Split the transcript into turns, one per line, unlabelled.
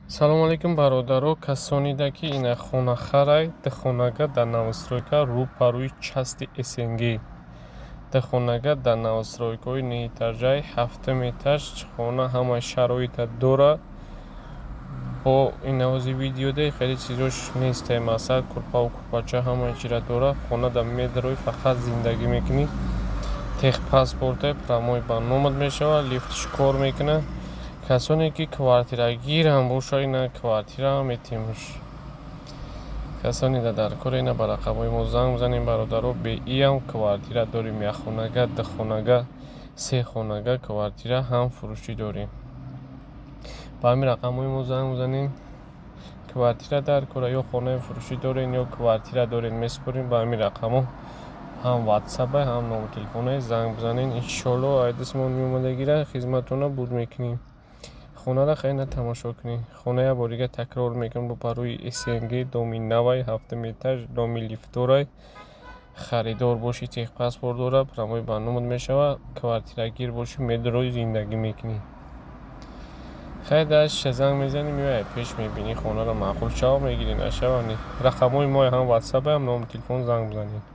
Салому алейкум, бародаро, касонида ки ина хонахарай, духонага дар новостройка, рӯ ба рӯи части СНГ. Духонага дар новостройкаҳои неэтажай, ҳафтум этаж хона ҳама шароита дорад. Бо инавози видеода хеле чизош нестай, масалан, курпаву курпача, ҳамаи чира дорад. Хона дар медарои, фақат зиндагӣ мекунӣ. Техпаспорте, прямой ба номат мешавад, лифтш кор мекунад. Касоне ки квартирагирам бошад, ина квартираам метимш. Касоне да дар кор, ина ба рақамҳои мо занг бизанем, бародаро. Беиам квартира дорем: якхонага, духонага, сехонага квартира ҳам фурӯшӣ дорем. Ба ҳамин рақамҳои мо занг бизанем. Квартира дар кора ё хонаи фурӯшӣ дорем, ё квартира дорем, месупорем. Ба ҳамин рақамҳо ҳам ватсапа, ҳам номер телефоне занг бизанед. Иншоалло, айдисмон меомадагира хизматона буд мекунем. Хонаро хеле тамошо кунед. Хона як бор дига такрор мекунам: бо парои СНГ, доми навай, ҳафтум этаж, доми лифтдорай. Харидор бошӣ, техпаспорт дорад, прямой ба номат мешавад. Квартирагир бошӣ, медарои, зиндагӣ мекунӣ. Хайр, даша занг мезанӣ, меояй пеш, мебинӣ, хонаро маъқул шава, мегирӣ, нашава, не. Рақамҳои мо ҳам ватсапа, ҳам номер телефон, занг бизанед.